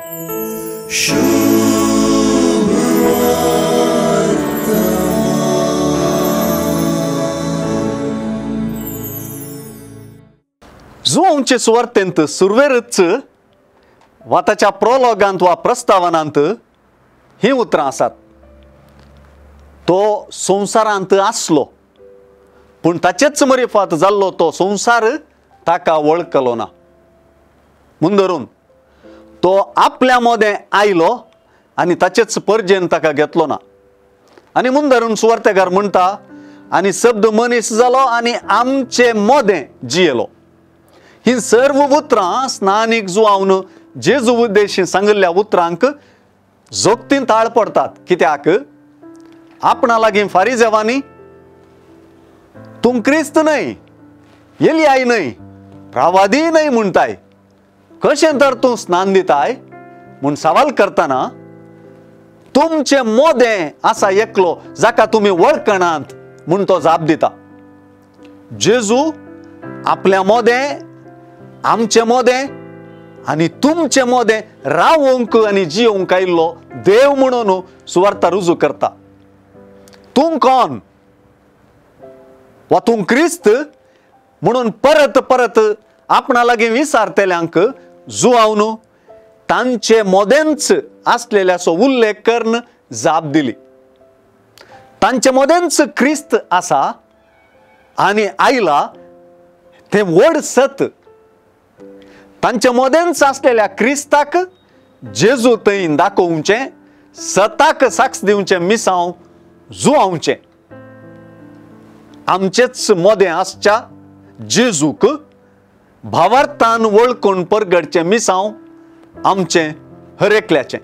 जुवांचे सुवार्तेंत सुरवेरच वा ताच्या प्रोलोगांत वा प्रस्तावनांत हीं उतरां आसात. तो संवसारांत आसलो पूण ताचेच मरिफात जाल्लो तो संवसार ताका वळखलो ना. म्हूण धरून तो आपल्या मोदें आयलो आनी ताचेच परजेन ताका घेतलो ना. आनी म्हूण धरून सुवार्तेकार म्हणटा, आनी शब्द मनीस जालो आनी आमचे मोदें जियेलो. ही सर्व उतरां स्नानीक जुवावन जेजू उद्देशी सांगिल्ल्या उतरांक जोगतीन ताळ पडटात. कित्याक आपणा लागीं फारिजेवांनी तूं क्रिस्त न्हय, एलियाय न्हय, प्रावादी न्हय म्हणटाय, कशें तर तूं स्नान दिताय म्हूण सवाल करतना तुमचे मोदें आसा एकलो जाका तुमी वळखनात म्हूण तो जाप दिता. जेजू आपल्या मोदें, आमचे मोदें आनी तुमचे मोदें रावोंक आनी जियोंक आयिल्लो देव म्हणून सुवार्ता रुजू करता. तूं कोण वा तूं क्रिस्त म्हणून परत परत आपणा लागीं विचारतल्यांक जुवावन तांचे मोदेंच आसलेल्याचो उल्लेख करून जाप दिली. तांचे मोदेंच क्रिस्त आसा आनी आयला तें व्हड सत. तांचे मोदेंच आसलेल्या क्रिस्ताक जेजू थंय दाखोवचें, सताक साक्ष दिवचें मिसांव जुवावचें. आमचेच मोदें आसच्या जेजूक भावार्थान वळखून परगडचें मिसांव आमचें हर एकल्याचें.